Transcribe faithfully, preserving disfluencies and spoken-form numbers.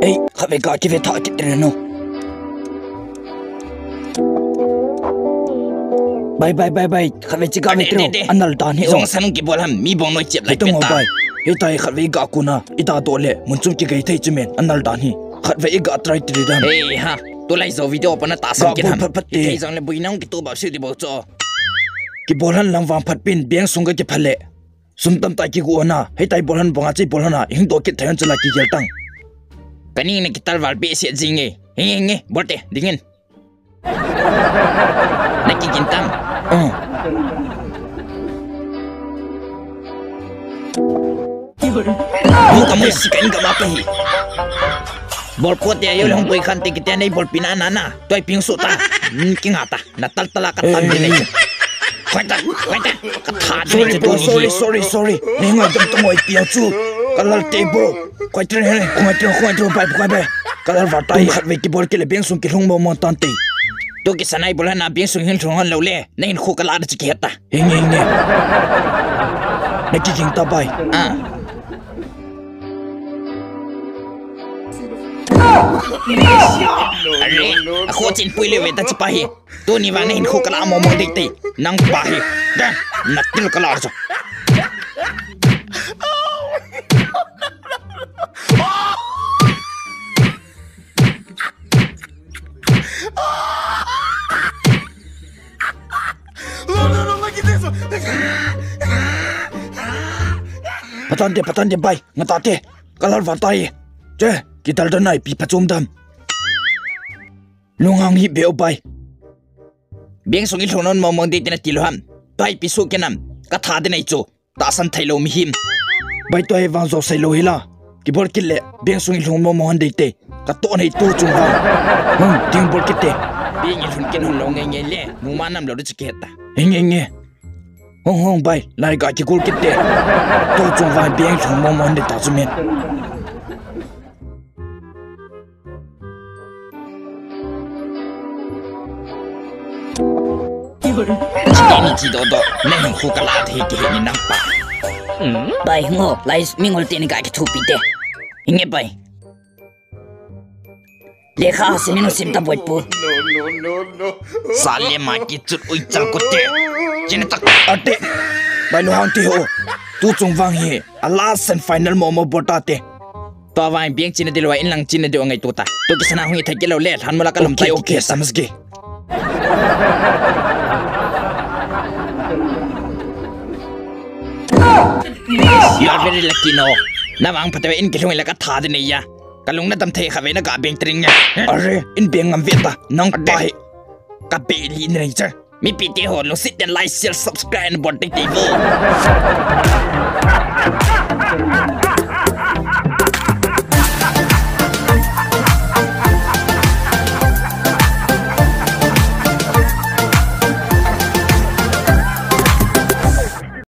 Ei, khatvei ga kive tha kit ding no. Bai, bai, bai, bai. Khatvei chi ga ve tro. Anal dan hi. Jong sanung kibol ham mi bong noi chep lai peta. Bai. Hitai khatvei ga kuna. Ita to le. Mun chung kigai thei chumen. Anal dan hi. Khatvei ga try tri dan. Ei ha. Tulai jo video pa na ta sam kin ham. Phat phat te. Ei jong le bui nang kitu ba si di bo cho. Kibol han lang vang phat pin beng sung ga kipha le. Sum tamtah kigu ana, hitai bol han banga chi bol hana, hing do kit thei han chula kigel tang. Kani na kital val pe se jing e. Hing hing e, bol te, dingin. Na kigin tam. Uh. Mu ka mu si ka in ka ma ka hi. Bol ko te ayo le hong boi khan te kite nei bol pina na na. Toi ping su ta. King ata. Na tal tala ka tan ni nei. Khoi ta, khoi ta. Ka tha ni. Sorry bro, sorry, sorry, sorry. Nei ngai dam tong oi piang chu. Ka lal te bro. Khoi tre he, khoi tre, khoi tre bai, khoi bai. Ka lal va tai khat ve kibol kile beng sung kilhung mo mo tan te. To kisanai bol na beng sung hin lhung han lo le. Nei hin khu ka la da chi ki heta. Hing hing ne. Na ki ging ta bai. Ah. Are, a kho chin pui le ve ta chi pa hi. Tuni vang na hin khu ka la mo mo dei te. Nang pa hi. Da, na til ka la jo. Patan de, patan de bai, nga ta te. Ka lal va tai. Che, kidal da nai pi pachom dam. Lunghang hi beu bai. Beng sung i lhung non mong mong dei tina ti lo ham. Pai pi su ke nam. Ka tha de nei chu. Tahsan thei lo mihem. Bai tua hi vang jo sei lo hi la. Kibol kit le, beng sung i lhung mo mo han dei te. Ka to nei tu chung vang. Hung, ding bol kit te. Beng i lhung ken hung lo nge nge le. Mu ma nam lo de chi ke ta. Hing nge nge. Hung hung bai, lai ka kigol kit te. To chung vang beng i lhung mo mo han dei ta chu men. Chiteni chi do do, nei hung khu ka la the ki he ni nang pa. Bai ngo, lai mingol teni ka ki thupi te. Inge bai. Lekha ha simin sim ta boi pu. Sale ma ki chut ui chal ko te. Chini tak ate. Bai lo hang ti ho. Tu chung vang hi. A last and final mo mo bol ta te. Tua vang biang china dilo in lang china dilo ngai tu ta. Tu kisana hung i thai kilo le, lhan mula ka lum tai, okay, okay, okay, samsge. You are very lucky, no. Na vang phatewa in kilhung ila ka tha de nei ya. Ka lung na dam thei kha ve na ka beng tring ya. Are, in beng ngam ve ta. Nang pa hi. Ka be li nei cha. Mipi te ho, lungset tah in like, share, subscribe, and bol tei tei vo.